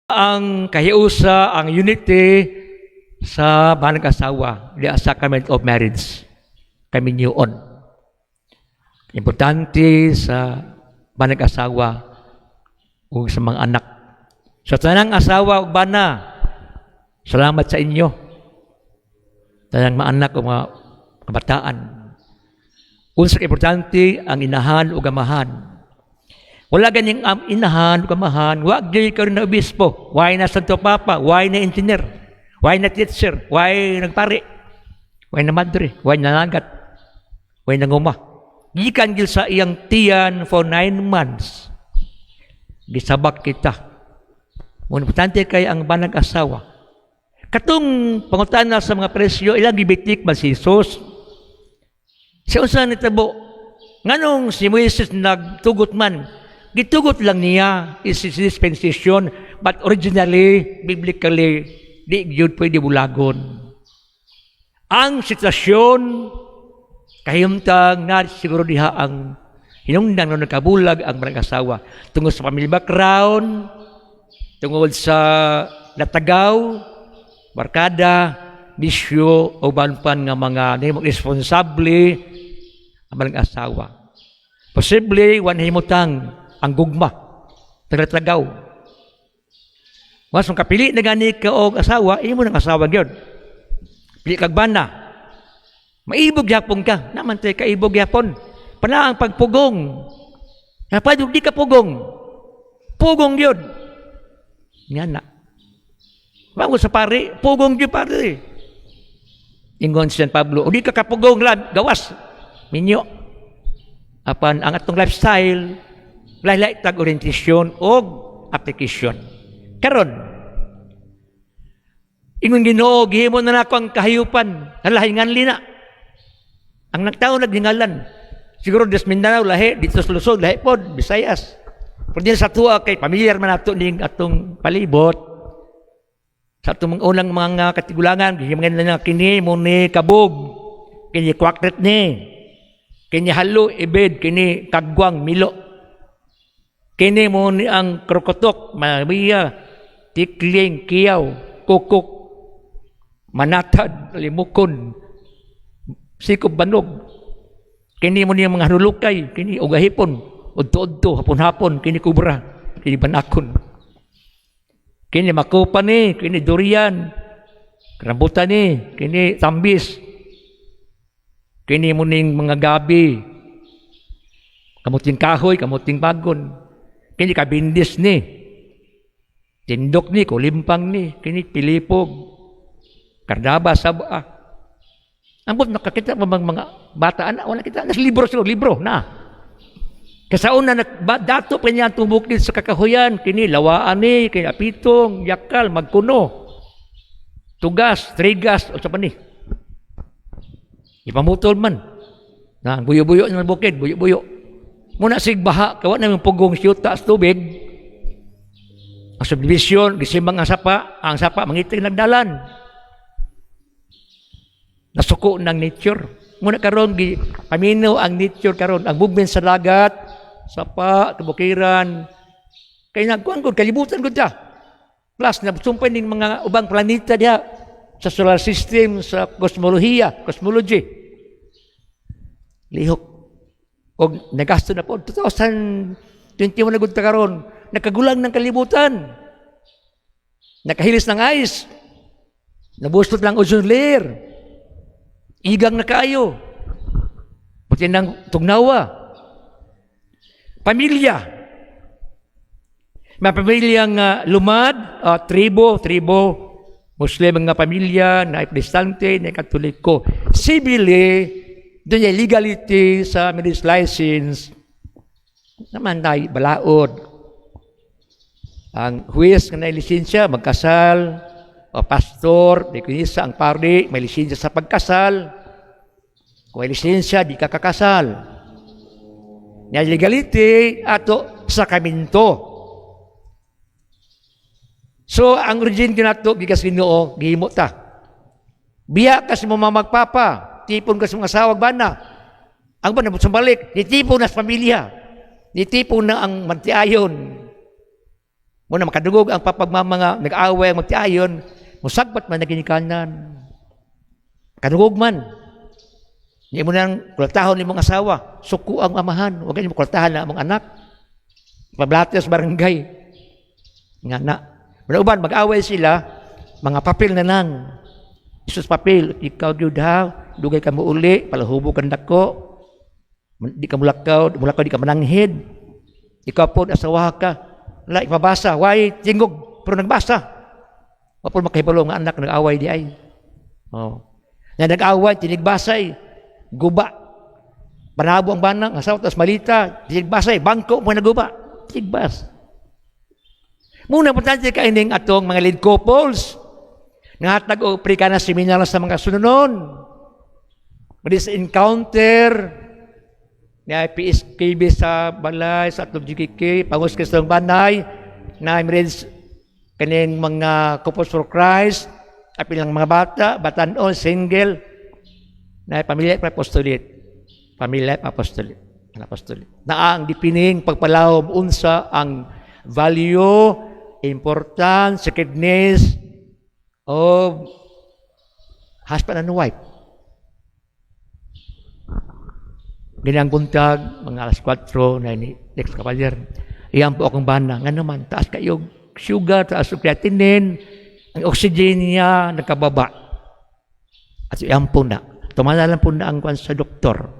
Ang kahiusa, ang unity sa banag asawa, the sacrament of marriage. Kaminyoon. Importante sa banag asawa ug sa mga anak. Sa tanang asawa ug bana, salamat sa inyo. Tanang mga anak o mga kabataan. Unsa ka importante ang inahan ug amahan. Wala ganing ang inahan ug amahan, wa gyud karon na obispo, why na Santo Papa, why na engineer, why na teacher, why nagpari, why na madre, why na nagat, why na nguma. Gikan gyud sa iyang tiyan for 9 months. Gisabak kita. Mo importante kay ang banag asawa. Katong pangutana sa mga presyo, ilang gibitik man si Jesus. Sa unsa nitabo? Nganong si Moises nagtugot man? Gitugot lang niya is his dispensation, but originally, biblically, di gyud pwede bulagon. Ang sitwasyon, kahimtang na siguro diha ang hinungdan nga nagkabulag ang mga asawa tungod sa family background, tungod sa natagaw, barkada, bisyo, o pan nga mga nahimong responsable ang mga asawa. Posible, wan himutang ang gugma, tagatagaw. Mas kung kapili na gani ka og asawa, imo nang asawa gyud. Pili kag bana. Maibog gyapon ka, naman tay kaibog gyapon. Pala ang pagpugong. Napad di ka pugong. Pugong gyud. Nga na. Bago sa pare, pugong gyud pare. Ingon si San Pablo, o di ka kapugong lab, gawas. Minyo. Apan ang atong lifestyle, lahi tag orientasyon og application. Karon, ingon Ginoo, gihimo na nako ang kahayupan, nalahingan lina. Ang nagtao naghingalan. Siguro des Mindanao lahi, dito sa Luzon lahi pod, Visayas. Pero din sa tuwa kay pamilyar man nato ning atong palibot. Sa atong mga unang mga katigulangan, gihimo na kini mo ni kabog, kini kwakret ni, kini halo ibed, kini kagwang milo. Kini mo ni ang krokotok, mabiya, tikling, kiyaw, kukuk, manatad, limukon, sikop banog. Kini mo ni ang mga hanulukay, kini ugahipon, udto-udto, hapon-hapon, kini kubra, kini banakon. Kini makupa ni, kini durian, rambutan ni, kini tambis. Kini mo ning mga gabi, kamuting kahoy, kamuting bagon. Kini kabindis ni, tindok ni, kulimpang ni, kini pilipog, kardaba, saba. Ambot nakakita pa bang mga bata ana, wala kita nas libro sila, libro na. Kasauna nag ba, dato pa niya ang bukid sa kakahuyan, kini lawaan ni, kini apitong, yakal, magkuno. Tugas, trigas, o sa pa ni. Ipamutol man. Na buyo-buyo ng bukid, buyo-buyo. Muna sig baha, kawa na yung pugong siyuta sa tubig. Ang subdivision, gisimbang ang sapa, mangiting nagdalan. Nasuko ng nature. Muna karon gi paminaw ang nature karon, ang movement sa dagat, sapa, kabukiran. Kay nagkuan gud kalibutan gud ta. Plus nasumpay ning mga ubang planeta diha sa solar system, sa kosmolohiya, cosmology. Lihok. Og nagasto na po 2021 na gud ta karon. Nakagulang ng kalibutan. Nakahilis ng ice. Nabuslot lang ozone layer. Igang na kaayo. Puti ng tugnawa. Pamilya. May pamilyang lumad, tribo, tribo, Muslim nga pamilya, na Protestante, na Katoliko. Civilly, doon yung legality sa marriage license, naman tayo, balaod. Ang huwes nga na lisensya, magkasal, o pastor, di kunisa ang pari, may lisensya sa pagkasal. Kung may lisensya, di ka kakasal. Nga legality, ato sakraminto. So, ang origin kinato, gikas Ginoo, gihimo ta. Biya ka sa mga magpapa, tipon ka sa mga asawag bana. Ang bana, balik, nitipon na sa pamilya. Nitipon na ang mantiayon. Muna makadungog ang papa'g mama nga nag-away ang magtiayon, musagbat man na ginikanan. Kadungog man. Di mo nang kulatahon nimong asawa, suko ang amahan, wag nimo kulatahan na among anak. Pablate sa barangay. Nga na. Muna uban mag-away sila, mga papel na lang. Jesus papel, ikaw gyud ha, dugay ka mo uli, palahubo ka nako. Di ka mulakaw, mulakaw di ka mananghid. Ikaw po, asawa ka. Wala, ipabasa, why tingog, pero nagbasa. Wa po makahibalo nga anak nag-away di ay. Oh. Na nag-away, tinigbasay, guba. Panabo ang bana, nga asawa tas malita, tinigbasay, bangko mo naguba. Tinigbas. Muna, importante ka ining atong mga lead couples. Nangatag og pre-Cana seminar sa mga sununon. Madi sa encounter na PSKB sa balay sa atong GKK, Pangos Kristong Banay, na marriage kaning mga couples for Christ, apil ang mga bata, batanon, single, na pamilya apostolate. Pamilya apostolate. Apostolate. Na ang deepening pagpalahom unsa ang value, importance, sacredness of husband and wife. Ganang buntag, mga alas 4 na ni next kapalyar. Iyan po akong bana. Nga naman, taas kayo sugar, taas yung creatinine, ang oxygen niya nagkababa. At iyan po na. Tumala lang po na ang kwan sa doktor.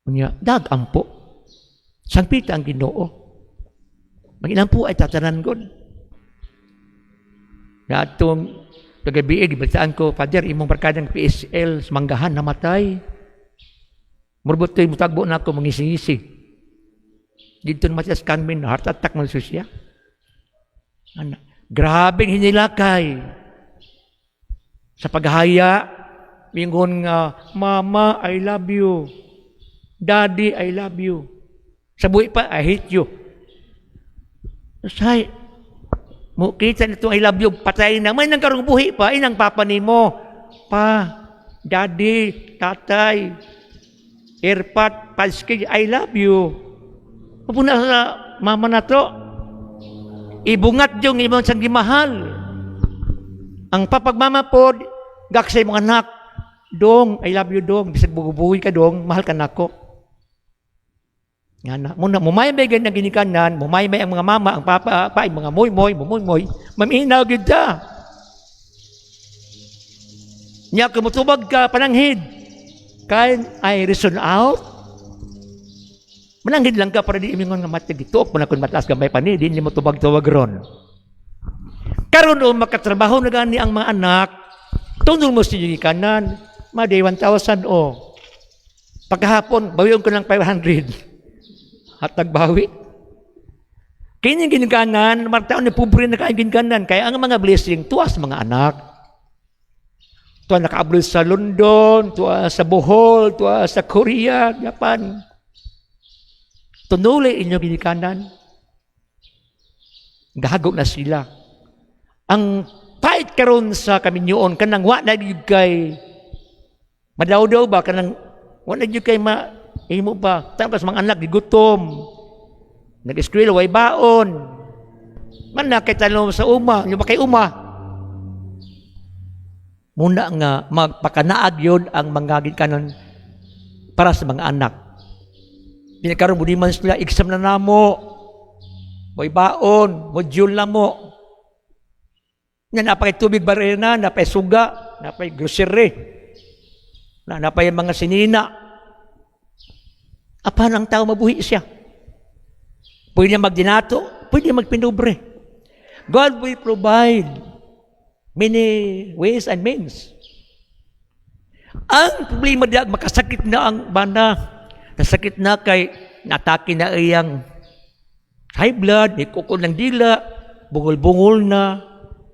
Unya, dag ampo. Sangpita ang Ginoo. Mag po ay tatanan god. Na atong kagabi, gibalitaan ko, "Father, imong barkadang PSL sa Manggahan, namatay." Murbot to'y mutagbo na ako, mangisi-ngisi. Dito naman siya sa Carmen, heart attack man siya. Ano, grabeng hinilakay. Sa paghaya, mingon nga, "Mama, I love you. Daddy, I love you." Sa buhi pa, "I hate you." Say, mo kita nito "I love you," patay na. May nang karong buhi pa, inang papa nimo. "Pa, daddy, tatay, airpot, paski, I love you." Pupuna sa mama na to. Ibungat yung imong sang gimahal. Ang papagmama po, gak sa imong anak, "Dong, I love you, dong. Bisag bubuhi ka, dong, mahal ka nako." Nga na, muna, mumaymay ganyan ginikanan, mumaymay ang mga mama, ang papa, pa, ang mga moy-moy, mumoy-moy, maminaw gyud ta. Nya kumutubag ka, pananghid. Can I reason out? Mananghid lang ka para di imingon nga matag dito pa na kun mataas gamay pa ni di mo tubag-tubag ron. Karon o makatrabaho na gani ang mga anak, tunol mo sa kanan, ma 1,000 o. Pagkahapon, bawion ko ng 500. Hatag bawi. Kini ginikanan, martaon ni pobre na kaayong ginikanan, kaya ang mga blessing tuwas mga anak. Tuwa naka-abroad sa London, tuwa sa Bohol, tuwa sa Korea, Japan. Tunuli inyong ginikanan. Gahago na sila. Ang pait karon sa kaminyoon kanang wa na gyud kay madaw-daw ba, kanang wa na gyud kay ma imo ba tawag ka sa mga anak gigutom, nag-eskwela way baon man na kay tanong sa uma nyo ba kay uma muna nga magpakanaag yun ang mga ginikanan para sa mga anak. Pinakaroon mo di man sila exam na namo. May baon, module na mo. Nga napay tubig barena, napay suga, napay grocery, na napay mga sinina. Apan ang tao mabuhi siya. Pwede niya magdinato, pwede niya magpinubre. God will provide many ways and means. Ang problema diya, makasakit na ang bana. Nasakit na kay natake na iyang high blood, ikukol ng dila, bungol-bungol na,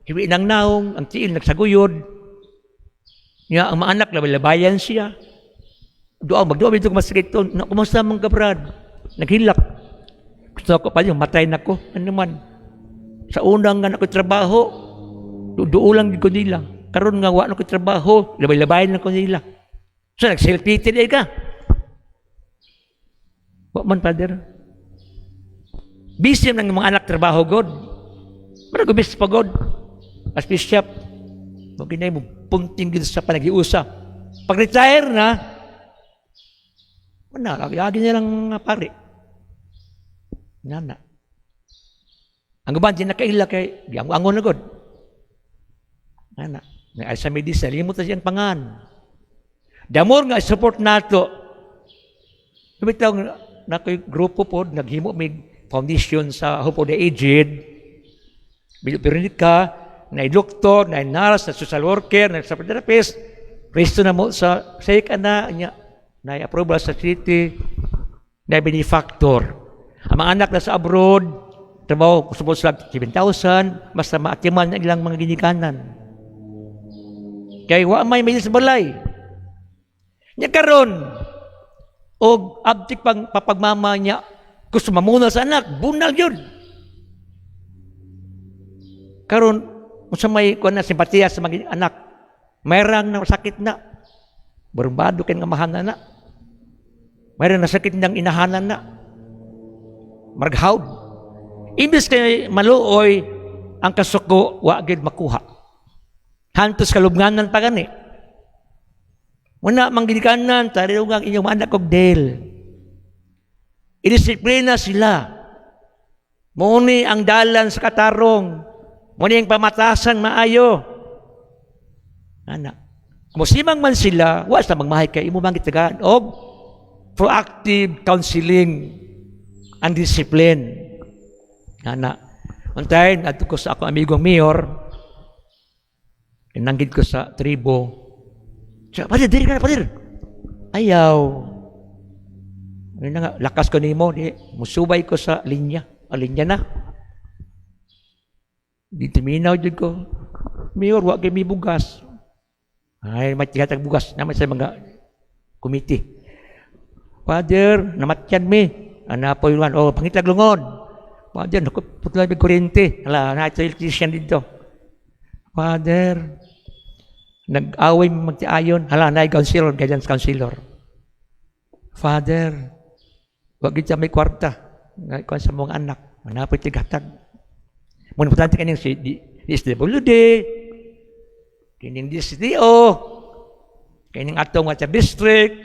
hiwi ng naong, ang tiil nagsaguyod. Nga ang mga anak, labay-labayan siya. Doa, magdoa, dito masakit to. Na, kumusta man ka, Brad? Naghilak. Gusto ko pa yung matay na ko. Ano man? Sa unang nga na ko trabaho, duo lang ko nila. Karon nga wa na ko trabaho, labay-labayan na ko nila. So nag-self-pity ka. Wa man, Father. Busy man ang mga anak, trabaho god. Pero gubis pa god. As bishop, mo ginay mo punting gid sa panaghiusa. Pag retire na, wala, lagi niya lang mga pare. Nana. Ang uban, di nakaila kay, di ang angon na god. Nana. Ay sa medisa, limot na siyang pangan. The more nga support nato, bitaw na ko'y grupo po, naghimo mig foundation sa Hope of the Aged, Veronica, na doktor, na nurse, na social worker, na sa therapist, resto na mo sa sa na niya, na approval sa city, na benefactor. Ang mga anak na sa abroad, trabaho, suppose sila 7,000, basta maatiman na ilang mga ginikanan. Kay wa may sa balay. Nya karon og abtik pang papagmama niya gusto mamuna sa anak, bunal yun. Karon unsa may kuan na simpatiya sa mga anak, mayroong na sakit na. Barumbado kay nga mahana na. Mayroong na sakit ng inahanan na. Marghawd. Imbes kay maluoy ang kasuko, wa gid makuha. Hantos kalubnganan pa gani. Wala mang ginikanan, tariw nga ang inyong anak og del. Idisiplina sila. Muni ang dalan sa katarong. Muni ang pamatasan maayo. Ana. Musimang man sila, wa sa magmahay kay imo man gitagaan og proactive counseling and discipline. Ana. Untay, adto ko sa akong amigong mayor, tinanggid ko sa tribo. Siya, "Pader, diri ka na, pader." Ayaw. Ano na nga, lakas ko nimo, di, musubay ko sa linya. A linya na. Di tuminaw jud ko. "Mayor, wa kay mi bugas." Ay, matigat ang bugas naman sa mga committee. "Father, namatyan mi." Ana po yun, oh, pangitag lungon. "Father, naku, putla mi kuryente." Hala, na electrician dito. "Father, nag-away mi magtiayon." Hala, na counselor, guidance counselor. "Father, wag gid may kwarta. Nga kuan sa mga anak. Manapoy tigatag." Muna importante kaning si DSWD, kining DCTO, kining atong nga sa district,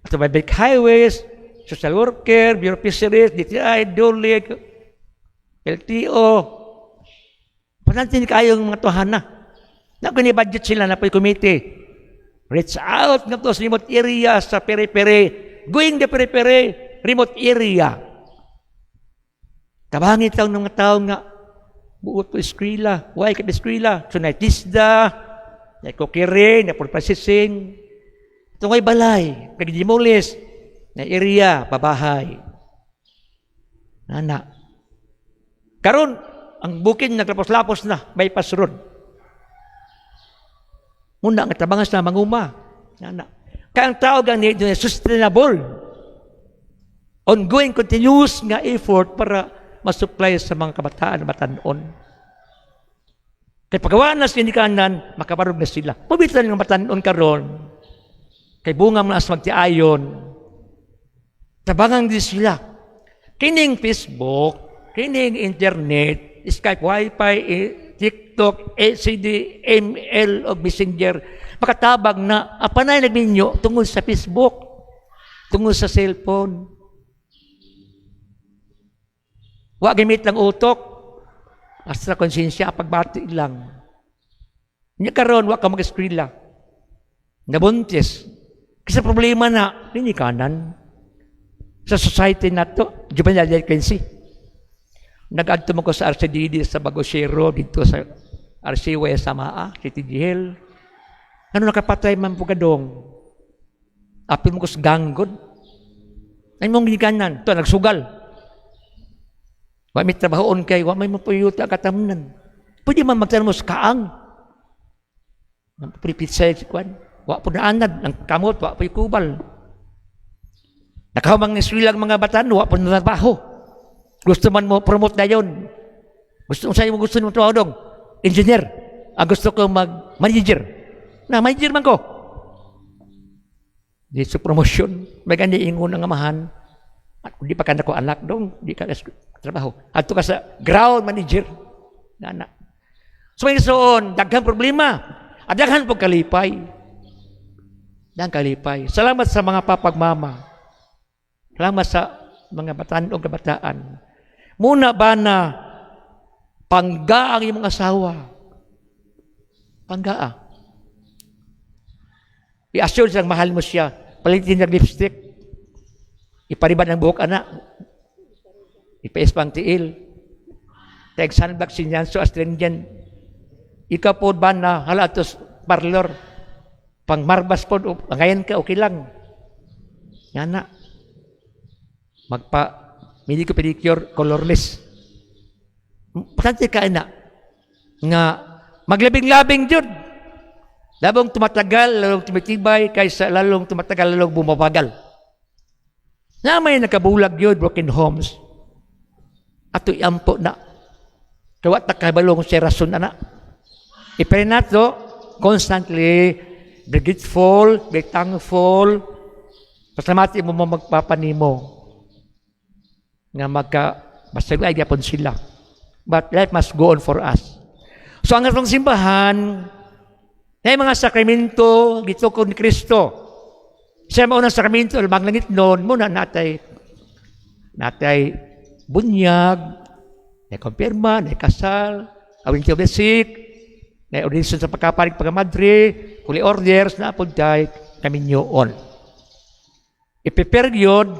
atong public highways, social worker, Bureau of Fisheries, DTI, DOLE, LTO. Importante ni kayong mga tuhana. Na kung budget sila na po committee. Reach out nga to sa remote area sa peri-peri. Going the peri-peri, remote area. Tabangi taong ng mga tao nga buot po eskwela. Why ka eskwela? So na tisda, na cookery, na food processing. Ito ngay balay, kag-demolish, na area, pabahay. Nana. Karon ang bukid naglapos-lapos na, bypass road. Muna nga tabangas na manguma. Nana. Kaya ang tao gani sustainable. Ongoing, continuous nga effort para masupply sa mga kabataan na batanon. Kay pagawa na sa ginikanan, makabarog na sila. Pabitan nga batanon karon. Kay bunga man as magtiayon. Tabangan di sila. Kining Facebook, kining internet, Skype, Wi-Fi, TikTok, LCD, ML, o Messenger, makatabang na apanay nagminyo tungod sa Facebook, tungod sa cellphone. Wa gamit lang utok. Hasta konsensya, pagbati lang. Nya karon wa ka mag-eskwela. Nabuntis. Kasi problema na, kanan sa society nato, juvenile delinquency. Nag-adto mo ko sa RCDD sa Bagosero, dito sa RCY sa Maa, City Jail. Ano nakapatay man po kadong? Apil mo ko sa ganggod. Ay mong ginikanan, ito, nagsugal. Wa may trabahoon kay, wa may mapuyuta katamnan. Pwede man magtanong mo sa kaang. Pripitsay si Kwan. Wa po naanad, ang kamot, wa po kubal. Nakahumang eskwela ang mga batan, wa po na trabaho. Gusto man mo promote na yun. Gusto mo sa'yo mo gusto mo trabaho dong. Engineer. Ang gusto ko mag manager. Na manager man ko. Di sa promotion. May gani ingon ang amahan. At di pa ka na ko anak dong. Di ka Trabaho. Adto ka sa ground manager. Nana. So may soon, daghang problema. At daghan po kalipay. Daghang kalipay. Salamat sa mga papagmama. Salamat sa mga batan-ong kabataan. Muna ba na pangga ang imong asawa? Panggaa. I-assure siyang mahal mo siya. Palitin ng lipstick. Ipariban ang buhok, ana. Ipais pang tiil. Teg sunblock sinyanso astringent. Ikaw po ba na hala atos parlor. Pang marbas po, ngayon ka, okay lang. Yan na. Magpa manicure, pedicure, colorless. Importante ka na nga maglabing-labing jud. Labong tumatagal, lalong tumitibay, kaysa lalong tumatagal, lalong bumabagal. Na may nakabulag yun, broken homes. Ato iampo na. Kaya ta kabalo kung siya rason ana. I-pray nato, constantly, be grateful, be thankful. Pasalamati mo mo magpapanimo. Nga magka, basta ay gyapon sila. But life must go on for us. So ang atong simbahan, na mga sakramento, gitukod ni Kristo. Sa maunang sakramento, mga langit noon, muna natay bunyag, na kumpirma, na kasal, awing of the sick, na ordination sa pagkaparing pagkamadre, holy orders, na punday, kami on. I-prepare yun,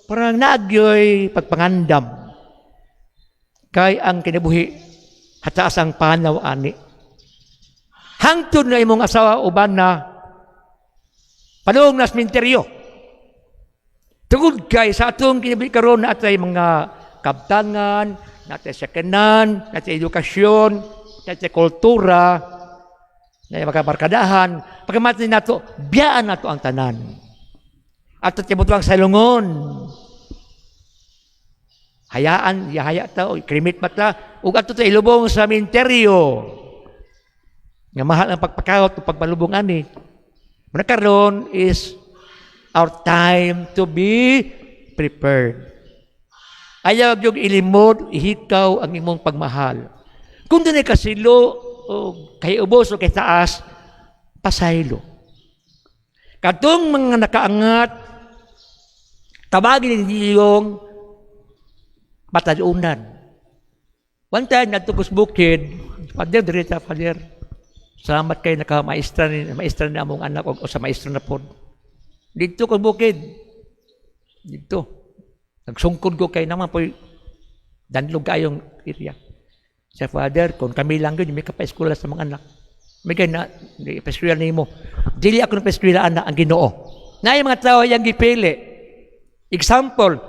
parang naagyoy pagpangandam. Kay ang kinabuhi, hataas ang panaw ani. Hangtod na imong asawa uban na padung na sementeryo. Tungod kay sa atong kinabuhi karon natay mga kabtangan, natay sakanan, natay edukasyon, natay kultura, natay mga barkadahan, pagkamatay nato, biyaan nato ang tanan. At tibutuang salungon. Hayaan, yahaya ta, o cremate ba ta, ug ato ta ilubong sa sementeryo. Nga mahal ang pagpakawat o pagpalubong ani. Muna karon is our time to be prepared. Ayaw yung ilimod, ihikaw ang imong pagmahal. Kung dunay kasilo o kay ubos o kay taas, pasaylo. Katong mga nakaangat, tabagin yung batalunan. One time, nagtugos bukid, "Father, dirita, Father. Salamat kay naka-maestra ni, maestra ni among anak o sa maestro na po." Dito ko bukid. Dito. Nagsungkod ko kay naman po danlog kayong area. Sa Father, kung kami lang yun, may kapa-eskwela sa mga anak. May kay na, pa-eskwela nimo. Dili ako ng pa-eskwela anak ang Ginoo. Na yung mga tao yung gipili. Example,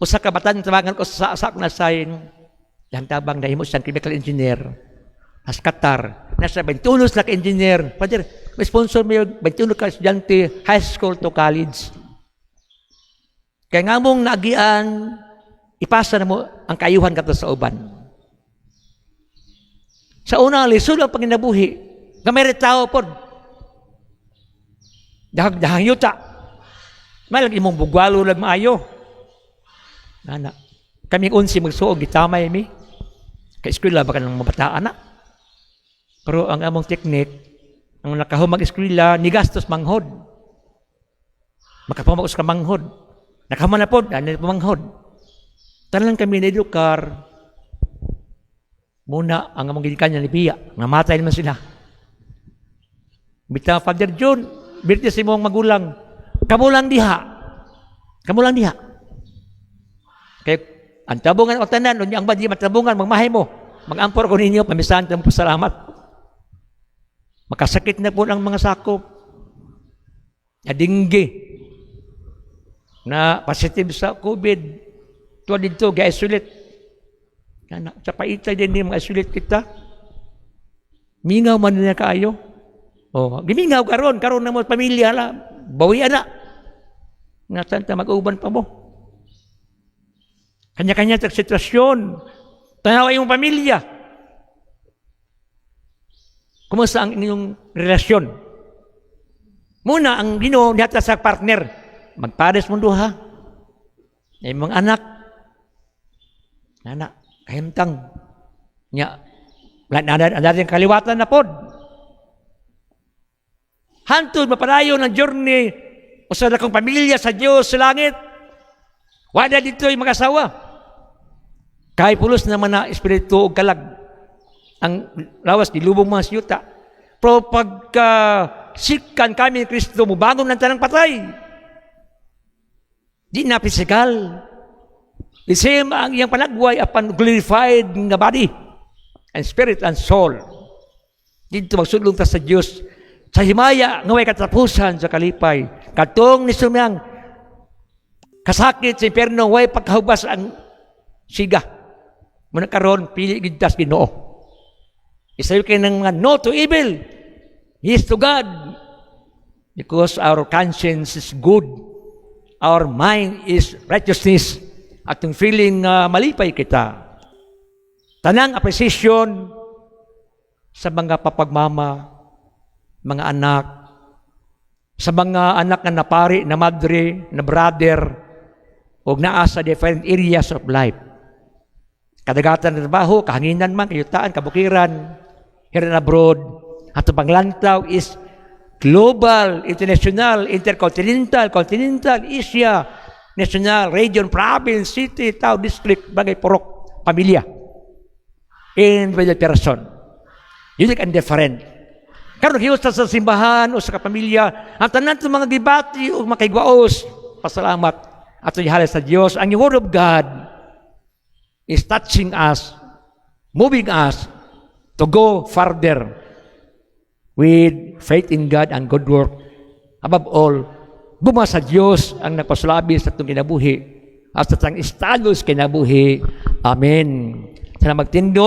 usa ka batan tabangan ko sa ako na sign, yang tabang nahimo siyang chemical engineer. Has Qatar. Nasa 21 na ka engineer. Father, may sponsor mo yung 21 ka estudyante, high school to college. Kaya nga mong naagian, ipasa na mo ang kaayuhan kato sa uban. Sa una, lisod ang panginabuhi. Nga may tao pod. Dahag dahang yuta. Malag imong bugwalo lag maayo. Nana. Kaming 11 magsuog, gitamay mi. Kay eskwela baka ng mabataan na. Pero ang among teknik, ang nakahumag eskwela, ni gastos manghod. Makapamag ka manghod. Nakahuman na pod, ano manghod. Tanan kami na edukar. Muna, ang among gikan ni Pia. Namatay naman sila. Bitaw, "Father John, birthday sa imong magulang." Kamo lang diha. Kamo lang diha. Kay ang tabungan o tanan, unya ang badi matabungan, magmahay mo. Mag-ampor ko ninyo, pamisahan mo pasalamat. Makasakit na po ang mga sakop. Na dinggi. Na positive sa COVID. Tuwa dito, ga-isolate. Kana, sa paitay din ni mga isolate kita. Mingaw man nila kaayo. Oh, gimingaw karon, karon na mo pamilya la, bawian na. Nga santa mag-uban pa mo. Kanya-kanya tag sitwasyon. Tanawa yung pamilya. Kumusta ang inyong relasyon? Muna, ang Ginoo niyata sa partner. Magpares mo duha. Ay mga anak. Nana, kahimtang. Nya, wala na na natin kaliwatan na pod. Hantod mapadayon ang journey usa na kong pamilya sa Dios sa langit. Wala dito yung mag-asawa. Kay pulos naman na espiritu ug kalag. Ang lawas gilubong mga siyuta. Pero pagka sikan kami ni Kristo, mubangon ng tanang patay. Di na physical. The same ang iyang panagway apan glorified nga body and spirit and soul. Dito magsulong ta sa Dios sa himaya nga way katapusan sa kalipay. Katong ni sumyang kasakit sa impyerno, way pagkahubas ang siga. Muna karon pili gid ta sa Ginoo. Isayo kay ng mga no to evil. Yes to God. Because our conscience is good. Our mind is righteousness. Atong feeling malipay kita. Tanang appreciation sa mga papagmama, mga anak, sa mga anak nga napari, na madre, na brother, o naa sa different areas of life. Kadagatan ng trabaho, kahanginan man, kayutaan, kabukiran, here and abroad. Ato panglantaw is global, international, intercontinental, continental, Asia, national, region, province, city, town, district, bagay, purok, pamilya. Individual person. Unique and different. Karon hius sa simbahan o sa kapamilya, ang tanan itong mga gibati o makigwaos, pasalamat ato ihalay sa Dios. Ang Word of God is touching us, moving us to go farther with faith in God and good work. Above all, gugma sa Dios ang nagpasulabi sa atong kinabuhi at sa atong estado sa kinabuhi. Amen. Sana magtindo.